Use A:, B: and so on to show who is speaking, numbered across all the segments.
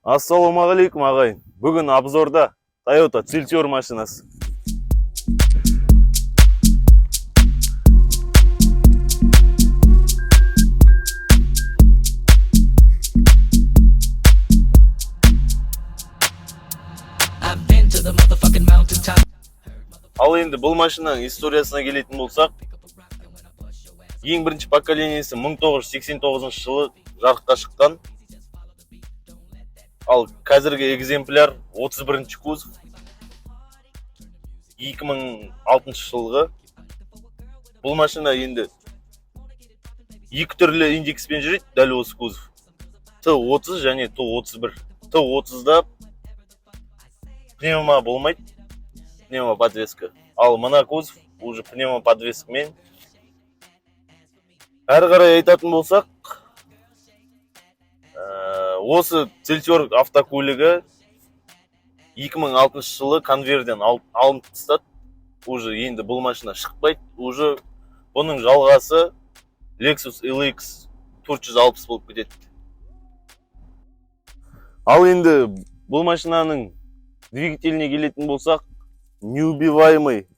A: Ассалаумағалейкум, ағайын! Бүгін обзорда Toyota Celtior машинасы.
B: I've been to the motherfucking mountaintop.
A: Ал енді бұл машинаның историясына келетін болсақ, ең бірінші поколениесі 1989 жылы жарыққа шыққан. Ал қазіргі экземпляр 31 кузов, 2006 жылғы. Бұл машина енді екі түрлі индекспен жүреді, дәл осы кузов. Т30 және Т31. Т30-да пневма болмайды, пневмо подвеска. Ал мына кузов уже пневмо подвескамен. Әрі қарай айтатын болсақ, осы Celtior автокөлігі 2006 жылы конвейерден алынып тастады. Уже енді бұл машина шықпайды. Уже бұның жалғасы Lexus LX 460 болып кетеді. Ал енді бұл машинаның двигателіне келетін болсақ, неубиваемый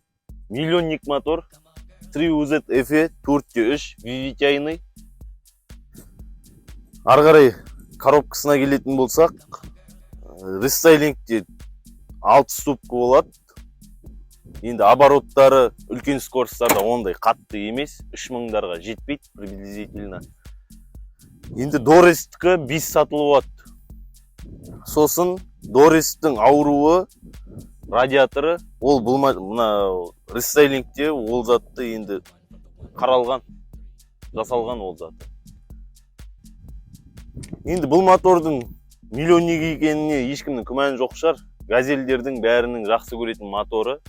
A: миллионник мотор 3 UZ FE 4.3 VVTi. Ары қарай коробкасына келетін болсақ, рестайлингте 6 ступка болады. Енді обороттары үлкен скоростарда ондай қатты емес, 3000-дарға жетпейді приблизительно. Енді Дорестікі 5 сатылы болады. Сосын Дорестің ауруы радиаторы, ол бұл мына рестайлингте ол затты енді қаралған, жасалған ол заты. Енді бұл мотордың миллионник екеніне ешкімнің күмәні жоқ шығар. Газельдердің бәрінің жақсы көретін моторы.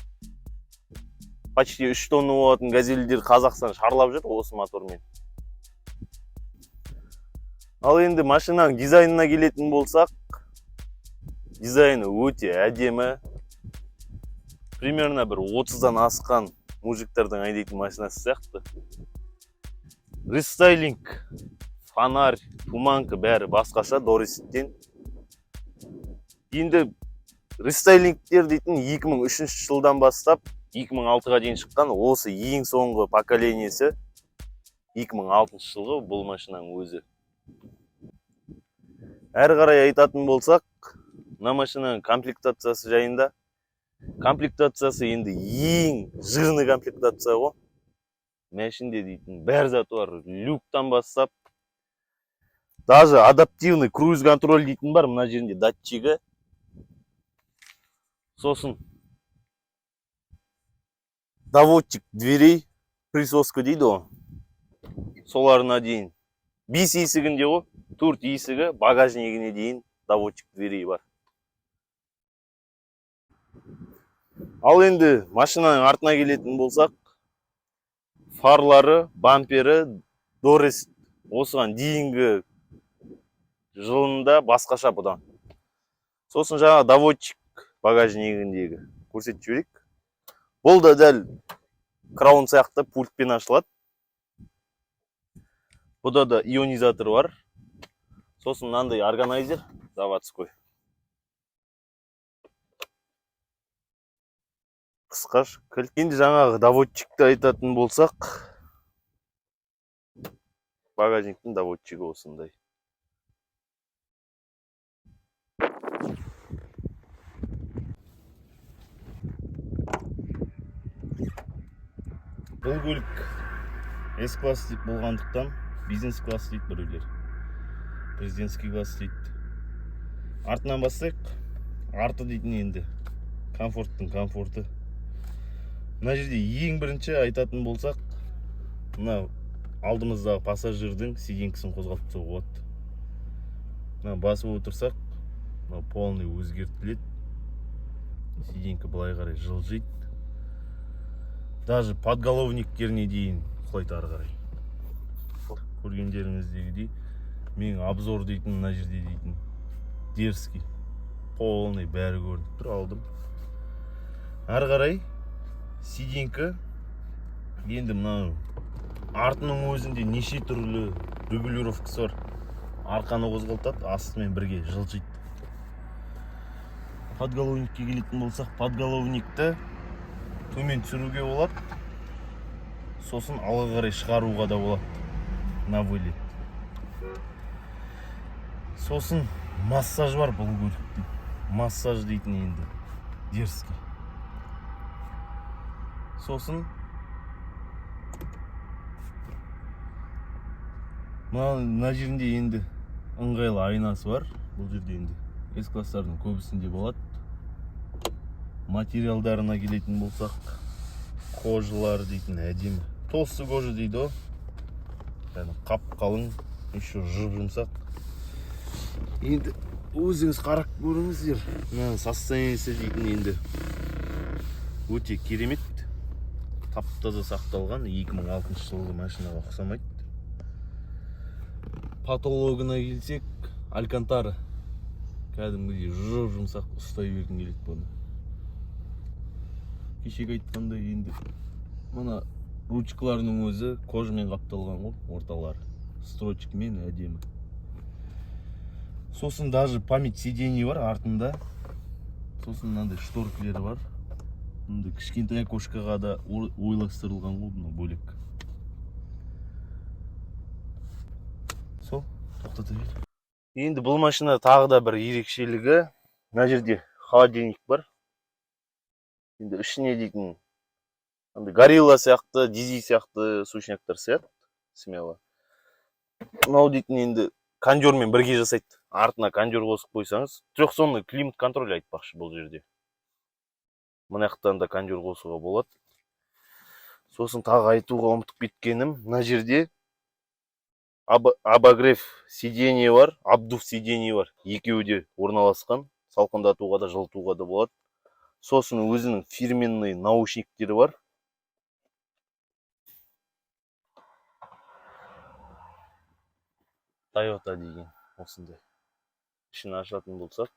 A: Почти 3 тонна болатын газельдер Қазақстан шарлап жүр осы мотормен. Ал енді машинаның дизайнына келетін болсақ, дизайны өте әдемі. Примерно бір 30-дан асқан мужиктардың айдайтын машинасы сияқты. Рестайлинг, фонарь, туманка, бәрі басқаша Дорестен. Енді рестайлингтер дейтін 2003 жылдан бастап 2006-ға дейін шыққан, осы ең соңғы поколениесі 2006 жылғы бұл машинаның өзі. Әрі қарай айтатын болсақ, мына машинаның комплектациясы жайында. Комплектациясы енді ең жирный комплектация ғой. Мәшінде дейтін бәр заты бар. Люктан бастап, даже адаптивный круиз контроль дейтін бар, мына жерінде датчигі. Сосын доводчик дверей, присоска дейді ғой. Соларына дейін. Бес есігінде ғой, төрт есігі, багажнигіне дейін доводчик дверей бар. Ал енді машинаның артына келетін болсақ, фарлары, бампері Дорест осыған дейінгі жылында басқаша бұдан. Сосын жаңа доводчик багажнигіндегі көрсетіп жіберейік. Бұл да дәл Краун сияқты пультпен ашылады. Бұда да ионизатор бар. Сосын мынандай органайзер заводской. Қысқаш кілт. Енді жаңағы доводчикті айтатын болсақ, багажниктің доводчигі осындай. Бұл көлік S класс деп болғандықтан бизнес класс дейді біреулер. Президентский класс дейді. Артынан бастайық. Арты дейтін енді комфорттың комфорты. Мына жерде ең бірінші айтатын болсақ, мына алдымыздағы пассажирдің сиденькісін қозғалтып тастауға болады. Мына басып отырсақ, мына полный өзгертіледі. Сиденька былай қарай жылжиды. Даже подголовниктеріне дейін құлайды ары қарай. Көргендеріңіздегідей, менің обзор дейтін мына жерде дейтін дерзкий, полный бәрі көрініп тұр алдым. Ары қарай сиденька енді мынау артының өзінде неше түрлі регулировкасы бар. Арқаны қозғалтады, астымен бірге жылжиды. Подголовникке келетін болсақ, подголовникті төмен түсіруге болады, сосын алға қарай шығаруға да болады на вылет. Сосын массаж бар бұл көлікте. Массаж дейтін енді дерзкий. Сосын мына жерінде енді ыңғайлы айнасы бар. Бұл жерде енді S класстардың көбісінде болады. Материалдарына келетін болсақ, кожалар дейтін әдемі, толстый кожа дейді ғой, яғни қап қалың, еще жұп жұмсақ. Енді өзіңіз қарап көріңіздер, мына состояниесі дейтін енді өте керемет, тап таза сақталған, 2006 жылғы машинаға ұқсамайды. Потологына келсек, алькантара, кәдімгідей жұп жұмсақ, ұстай бергің келеді бұны. Кешегі айтқандай, енді мына ручкаларының өзі кожамен қапталған ғой, орталары строчкамен әдемі. Сосын даже память сидений бар артында. Сосын мынандай шторкілері бар, мындай кішкентай окошкаға да ойластырылған ғой мынау бөлек. Сол, тоқтата бер. Енді бұл машина тағы да бір ерекшелігі, мына жерде холодильник бар. Енді ішіне дейтін андай горилла сияқты, дизи сияқты сушняктар сияды смело. Мынау дейтін енді кондермен бірге жасайды, артына кондер қосып қойсаңыз. Трехзонный климат контроль айтпақшы, бұл жерде мына жақтан да кондер қосуға болады. Сосын тағы айтуға ұмытып кеткенім, мына жерде обогрев сиденье бар, обдув сиденье бар, екеуі де орналасқан, салқындатуға да, жылытуға да болады. Сосын өзінің фирменный наушниктері бар. Тойота деген осындай. Ішін ашатын болсақ,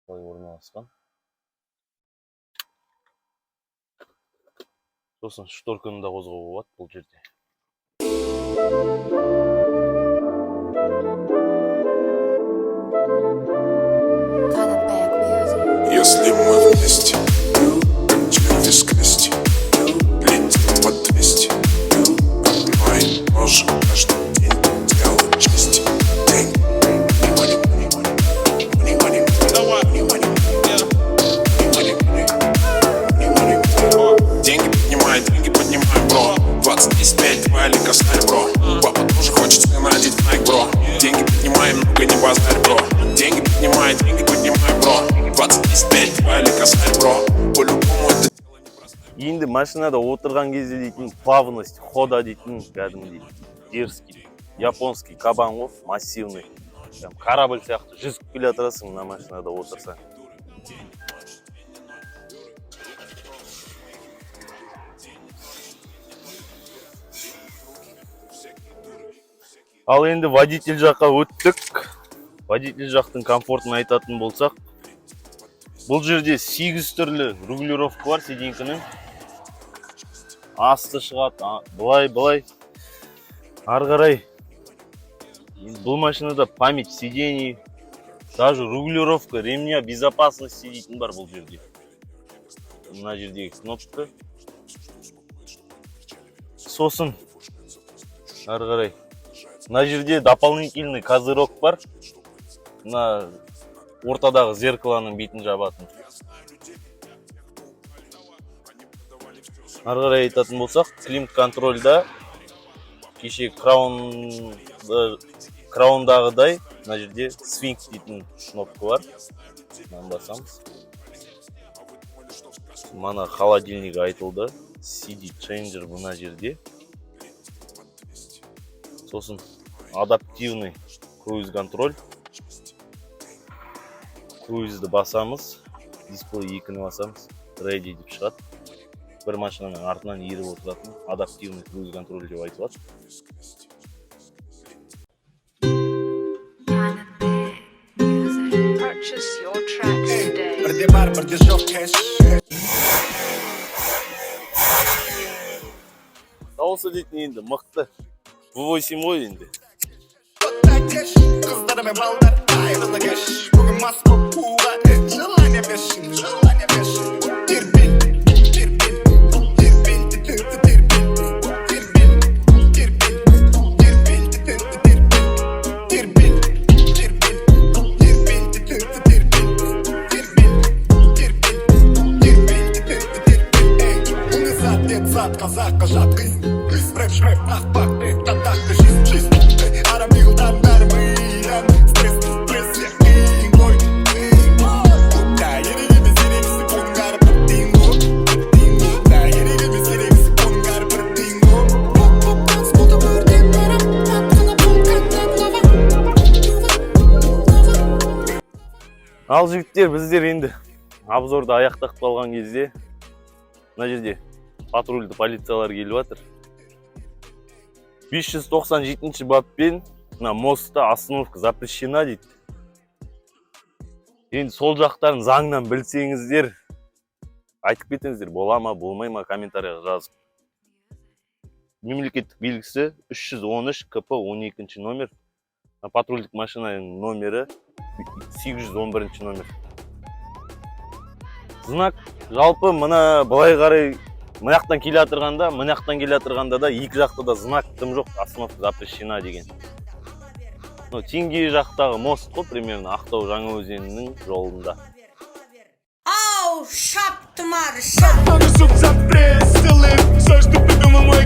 A: былай орналасқан. Сосын шторканы да қозғауға болады бұл жерде.
C: Если мы вместе, через крести, летим по 200, одной тоже каждый день дело чести. День. Money, money, money, money, money, money, money, money, money. Деньги поднимай, бро. 20, 10, 5, 2 или косарь, бро. Папа тоже хочет сына одеть в Nike, бро. Деньги поднимай, много не базарь, бро. Деньги поднимай, бро. 20, 10, 5, 2 или косарь, бро. По-любому это дело непростое.
A: Енді машинада отырған кезде дейтін плавность хода дейтін кәдімгідей дерзкий японский кабан ғой, массивный, прям корабль сияқты жүзіп келе жатырсың мына машинада отырсаң. Ал енді водитель жаққа өттік. Водитель жақтың комфортын айтатын болсақ, бұл жерде 8 түрлі регулировка бар сиденькінің. Асты шығады, былай, былай. Ары қарай. Енді бұл машинада память сидений, даже регулировка ремня безопасности дейтін бар бұл жерде. Мына жердегі кнопка. Сосын ары қарай. Мына жерде дополнительный козырек бар. Мына ортадағы зеркаланың бетін жабатын. Ары қарай айтатын болсақ, климат-контрольда кеше краундағыдай мына жерде свинг дейтін кнопка бар. Мынаны басамыз. Мана холодильник айтылды. CD changer мына жерде. Сосын адаптивный круиз контроль. Круизді басамыз, дисплей екіні басамыз, ready деп шығады. Бір машинаның артынан еріп отыратын адаптивный круиз контроль деп айтылады.
D: Purchase your tracks today.
E: Бірде бар, бірде жоқ кэш.
A: Дауысы дейтін енді мықты. V8 ғой енді.
E: Қыздар мен балдар, қайырлы кеш. Бүгін мас болып қуға.
C: бешеные, желания бешеные. Терпи, терпи, терпи, терпи, терпи, терпи, терпи, терпи, терпи, терпи, терпи, терпи, терпи, терпи, терпи, терпи, терпи, эй. Бұл зат, нет зат, қазаққа жат қиын. Рэп, шрэп, ақ пақ, эй, атақты жизнь, жизнь. Эй, арам пиғылдан бәрі мидан. Стресс, стресс, иә, қиын ғой, қиын. Да, керек емес ерегісіп, оның бәрі бір тиын ғой, бір тиын ғой. Да, керек емес ерегісіп, оның бәрі бір тиын ғой.
E: Танцполда өртеп барам, атқына вулканнан лава, лава, лава.
A: Ал, жігіттер, біздер енді обзорды аяқтап қалған кезде мына жерде патрульді полициялар келіп жатыр. 597 баппен мына мостта остановка запрещена дейді. Енді сол жақтарын заңнан білсеңіздер, айтып кетіңіздер, бола ма, болмай ма, комментарийға жазып. Мемлекеттік белгісі 313 КП 12 номер. Мына патрульдік машинаның номері 811 номер. Знак жалпы мына былай қарай, мына жақтан келе жатырғанда, мына жақтан келе жатырғанда да екі жақта да знак тым жоқ, остановка запрещена деген. Мынау Теңге жақтағы мост қой, примерно Ақтау Жаңаөзенінің жолында.
F: Ау, шап, тұмар, шап.
C: Все, что придумал мой.